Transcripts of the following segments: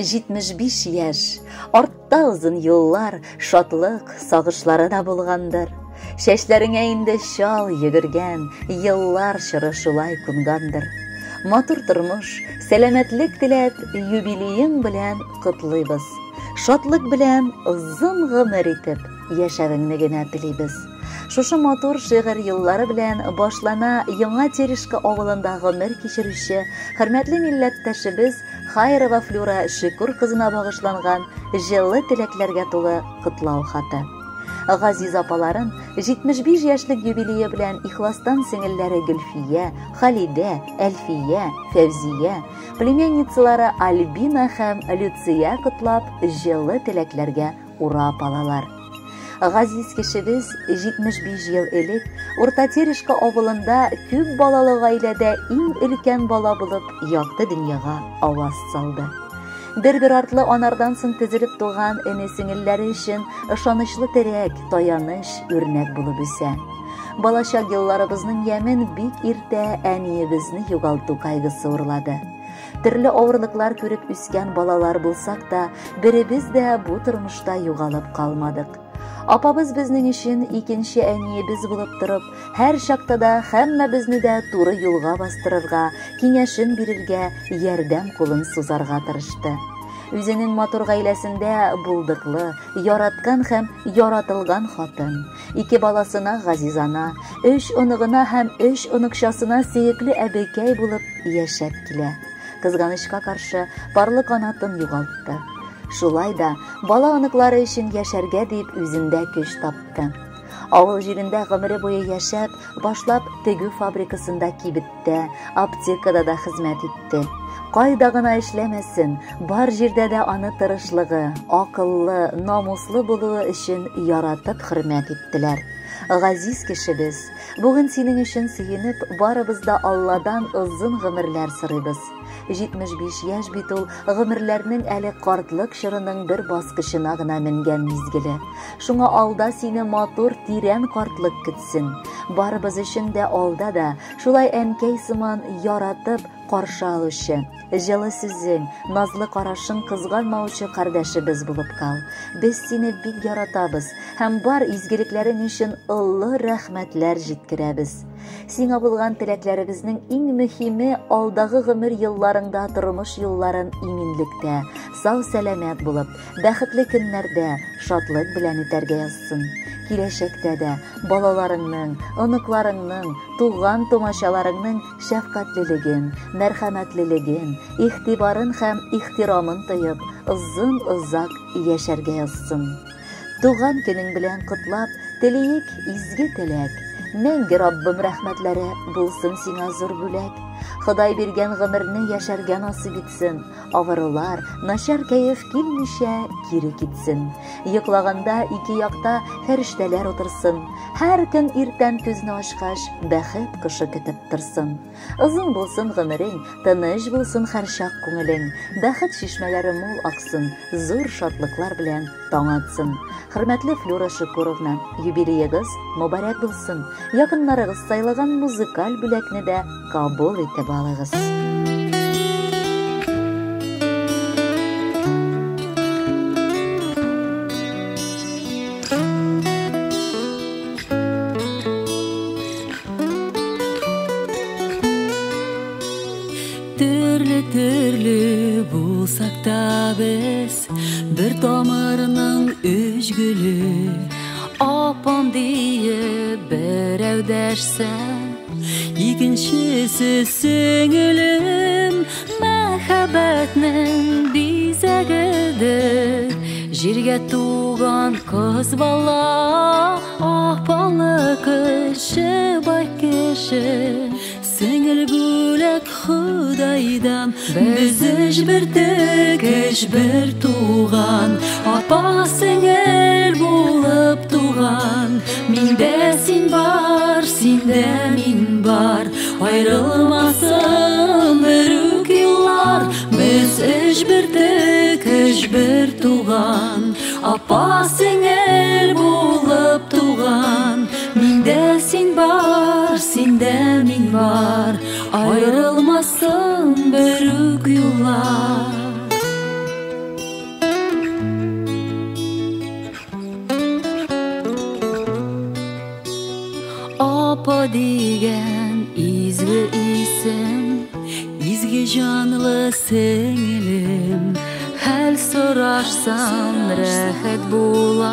75 яшь, артта озын юллар, шатлык, сагышлары да булгандыр. Чәчләреңә инде чал йөгергән, еллар чоры шулай кунгандыр. Матур тормыш, сәламәтлек теләп, юбилеең белән котлыйбыз. Шатлык белән озын гомер итеп яшәвеңне генә телибез. Шушы матур шигырь юллары белән башлана Яңа Терешка авылында гомер кичерүче хөрмәтле милләттәшебез Хайрова Флюра Шөкүр кызына багышланган җылы теләкләргә тулы котлау хаты. Газиз апаларын 75 яшьлек юбилее белән ихластан сеңелләре Гөлфия, Халидә, Әлфия, Фәүзия, племянницалары Альбина һәм Люция котлап җылы теләкләргә урап алалар. Газиз кешебез 75 ел элек Урта Терешка авылында күп балалы гаиләдә иң өлкән бала булып якты дөньяга аваз салды. Бер-бер артлы анардан соң тезелеп туган эне-сеңелләре өчен ышанычлы терәк, таяныч, үрнәк булып үсә. Балачак елларыбызның ямен бик иртә әниебезне югалту кайгысы урлады. Төрле авырлыклар күреп үскән балалар булсак та, беребез дә бу тормышта югалып калмадык. Апабыз безнең өчен икенче әниебез булып торып, һәр чакта да һәммәбезне дә туры юлга бастырырга, киңәшен бирергә, ярдәм кулын сузарга тырышты. Үзенең матур гаиләсендә булдыклы, яраткан һәм яратылган хатын, ике баласына газиз ана, өч оныгына һәм өч оныкчасына сөекле әбекәй булып яшәп килә. Кызганычка каршы, парлы канатын югалтты. Шулай да бала оныклары өчен яшәргә дип үзендә көч тапты. Авыл җирендә гомере буе яшәп, башлап тегү фабрикасында, кибеттә, аптекада да хезмәт итте. Кайда гына эшләмәсен, бар җирдә дә аны тырышлыгы, акыллы, намуслы булуы өчен яратып хөрмәт иттеләр. Газиз кешебез, бүген синең өчен сөенеп, барыбыз да Алладан озын гомерләр сорыйбыз. 75 яшь бит ул гомерләрнең әле картлык чорының бер баскычына гына менгән мизгеле. Шуңа алда сине матур, тирән картлык көтсен. Барыбыз өчен дә алда да шулай әнкәй сыман яратып каршы алучы, җылы сүзең, назлы карашың кызганмаучы кардәшебез булып кал. Без сине бик яратабыз һәм бар изгелекләрең өчен олы рәхмәтләр җиткерәбез. Сиңа булган теләкләребезнең иң мөһиме алдагы гомер елларыңда тормыш юлларын иминлектә, сау-сәламәт булып, бәхетле көннәрдә шатлык белән үтәргә язсын. Киләчәктә дә балаларыңның, оныкларыңның, туган тумачаларыңның шәфкатьлелеген, мәрхәмәтлелеген, игътибарын һәм ихтирамын тоеп, озын-озак яшәргә язсын. Туган көнең белән котлап, телиек изге теләк. Мәңге Раббым рәхмәтләре булсын сиңа зур бүләк. Ходай биргән гомерне яшәргә насыйп итсен. Авырулар, начар кәеф килмичә кире китсен. Йоклаганда ике якта фәрештәләр утырсын. Һәр көн иртән күзне ачкач, бәхет кошы көтеп торсын. Озын булсын гомерең, тыныч булсын һәрчак күңелең. Бәхет чишмәләре мул аксын, зур шатлыклар белән таң атсын. Хөрмәтле Флюра Шукуровна, юбилеегыз мөбарәк булсын. Якыннарыгыз сайлаган музыкаль бүләкне дә кабул итеп алыгыз. Төрле-төрле булсак та без, бер тамырның өч гөле. Апам диеп берәү дәшсә, икенчесе сеңелем. Мәхәббәтнең бизәгедер җиргә туган кыз бала. Апалы кеше, бай кеше, сеңел бүләк Ходайдан. Без өч бөртек, өч бер туган, апа сеңел булып туган. Миндә син бар, синдә мин бар, аерылмасын бер үк юллар. Без өч бөртек, өч бер туган, апа сеңел булып туган. Миндә син бар, синдә мин бар, аерылмасын бер үк юллар. Исәнмесең, изге җанлы сеңелем, хәл сорашсаң рәхәт була,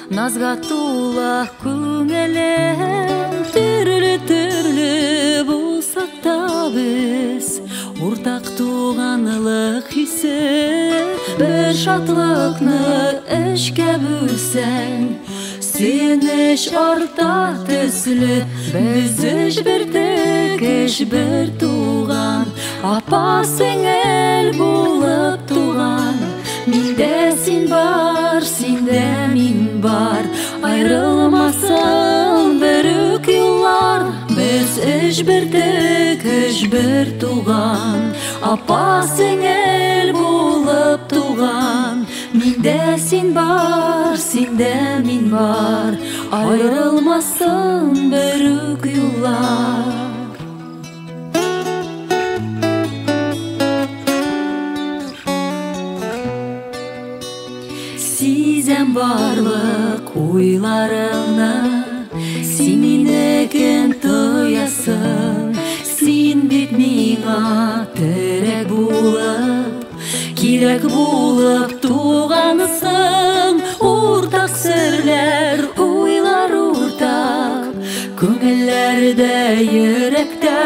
назга тула күңелем. Төрле-төрле булсак та без, уртак туганлык хисе, бер шатлыкны эшкә бүлсәң, сөенеч арта төсле. Без өч бертек, өч бер туган, апа сеңел булып туган. Миндә син бар, синдә мин бар, аерылмасын бер үк юллар. Без өч бертек, өч бер туган, апа сеңел булып туган. Миндә син бар, синдә мин бар, аерылмасын бер үк юллар. Сизәм барлык уйларыңны, син минекен тоясың. Син бит миңа терәк булып, кирәк булып тугансың. Уртак серләр, уйлар уртак, күңелләрдә, йөрәктә.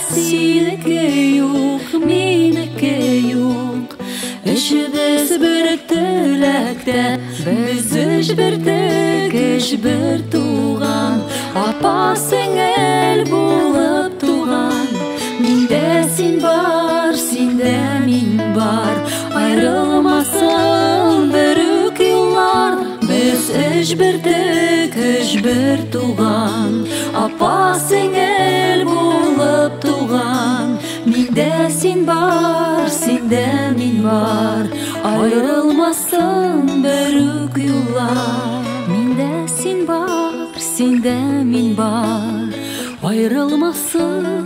Синеке юк, минеке юк, өчебез бер теләктә. Без өч бертек, өч бер туган, апа сеңел булып туган. Миндә син бар, синдә мин бар, аерылмасын бер үк юллар. Без өч бертек, өч бер туган, апа сеңел булып туган. Миндә син бар, синдә мин бар, аерылмасын бер үк юллар. Миндә син бар, синдә мин бар, аерылмасын